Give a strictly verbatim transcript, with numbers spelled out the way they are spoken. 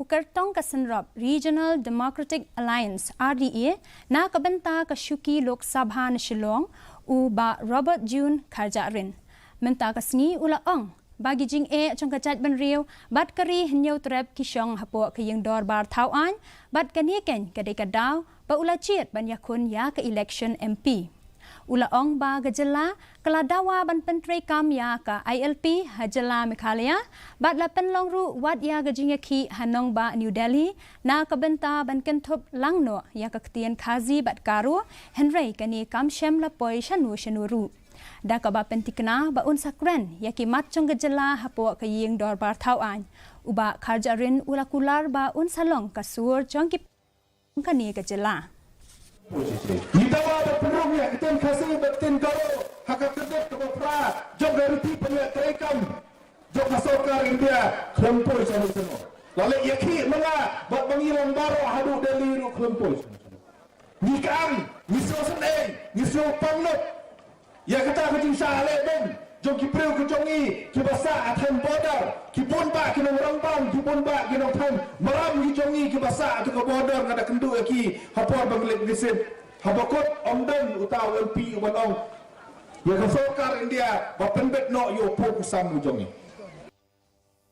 Kyrtong ka Synrop Regional Democratic Alliance, R D A, na ka bynta ka shuki Lok Sabha na Shillong, u Bah Robert June Kharjahrin. Mynta ka sngi u la ong ba ki jingeh jong ka jaitbynriew bad ka ri Hynñiewtrep ki shong hapoh ka ïing dorbar thaw aiñ, bad kane keiñ ka dei ka daw ba u la jied ban ïakhun ïa ka election M P. U la ong ba ka jylla ka la dawa ban pyntreikam ïa ka I L P ha jylla Meghalaya, bad la pynlong ruh wat ïa ka jingïakhih ha nongbah New Delhi na ka bynta ban kynthup lang noh ïa ka ktien Khasi bad Garo, hynrei kane kam shym la poi shano shano ruh. Da kaba pyntikna ba un sa kren ïa ki mat jong ka jylla hapoh ka ïing dorbar thaw aiñ, u Bah Kharjahrin u la kular ba un sa long ka sur jong ki kane ka jylla. Ngi dawa ban pynrung ïa ka ktien Khasi bad ktien Garo ha ka kyrdan kaba phra jong ka riti pynïaid treikam jong ka sorkar India khlem poi shano shano. La leh ïakhih ma nga bad ma ngi lang baroh haduh Delhi ruh khlem poi shano shano. Ngi kang, ngi sngewsynei, ngi sngewpang lut ïa kata ka jingshah leh beiñ jong ki briew ki jong ngi kiba sah ha thaiñ border, ki bun bah ki nongrangbam, ki bun bah ki nongthaw maram ki jong ngi kiba sah ha ka border, nga da kynduh ïa ki ha por ba ngi leit visit. Haba kut ym don uta u M P uban ong ïa ka sorkar India ba pynbeit noh ïa u pud u sam u jong ngi.